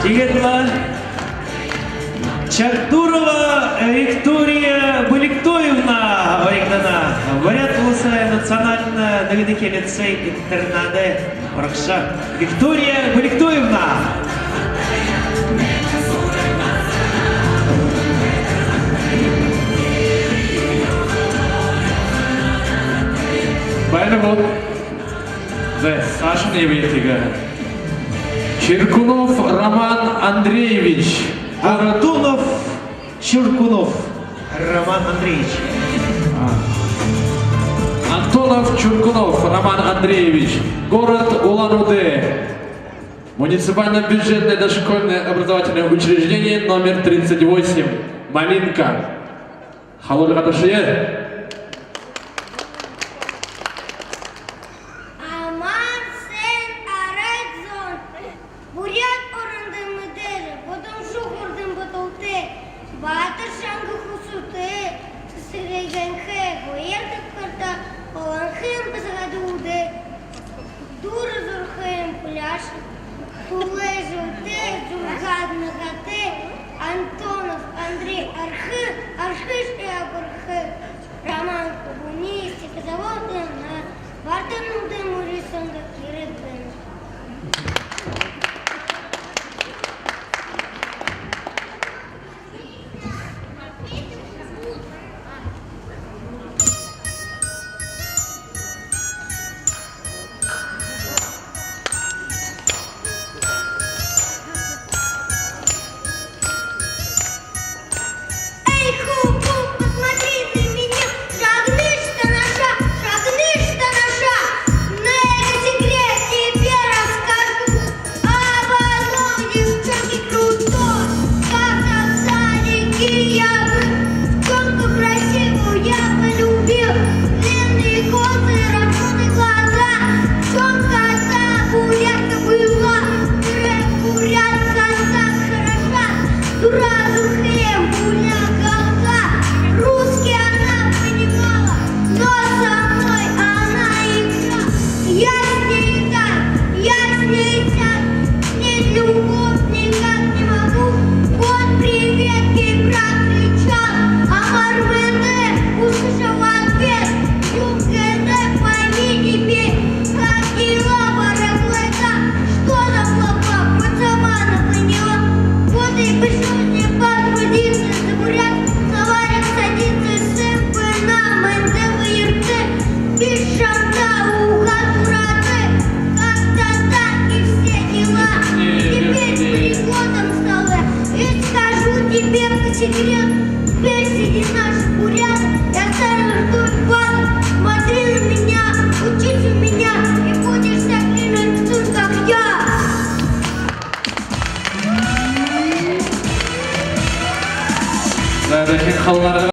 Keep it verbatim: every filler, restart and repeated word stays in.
Иигээд лэ Чагдурова Виктория Бэлигтуевна оригдоно. Буряад Уласай национальна нэгэдэхи лицей-интернадай һурагша Виктория Бэлигтуевна. Баяр. За, саашань ябая тиигээ. Чуркунов Роман Андреевич. Антонов Чуркунов Роман Андреевич. А. Антонов Чуркунов Роман Андреевич. Город Улан-Удэ. Муниципальное бюджетное дошкольное образовательное учреждение номер тридцать восемь. «Малинка». Халуун, хадашье. Амар сайн, арад зон. Буряад орондо мэдээжэ, бодомжо хурдан бодолтой, баатар шанга хүсэтэй, сэсэгэнхэй, гоёор дэбхэртэй, олонхын басагад үүдэ. Дүүрэн зүрхэн буляашан, хүлэй жэлтэй, зургаан наһатай Антонов Андрей архы, архыш абархы. Роман хүбүүниие стихозаводтомнай Барта нютагай мүрысөөндэ ерээд байна. Эй, ху-ху, посмотри на меня, шагни, что на шаг, шагни, что на шаг. Но я секрет тебе расскажу. Об одной девчонке крутой, как-то в садике я был. Девчонку красивую я полюбил. Длинные косы, румяные глаза. Девчонка та бурятка была, бурятка так хороша. Дура дурхем, буля голова, русский она понимала, но со мной она играла. Я с ней так, я с ней так, с ней любовь никак не могу. Вот привет ей прокричал, а Мармене услышал ответ. Юнгене, пойми теперь, как дела, барахлета, что за слова, хоть сама она поняла. Вот и пришёл мне потрудиться, за бурят словарик садиться, сын бы нам НТВ, РТ, без шанта, уха, тураты, как-то так и все дела. Теперь переводом стала, и скажу тебе по секрету, теперь среди наших бурят я стану жду вас. Смотри на меня, учись у меня, и будешь таким же, как я. За, дахин халуун.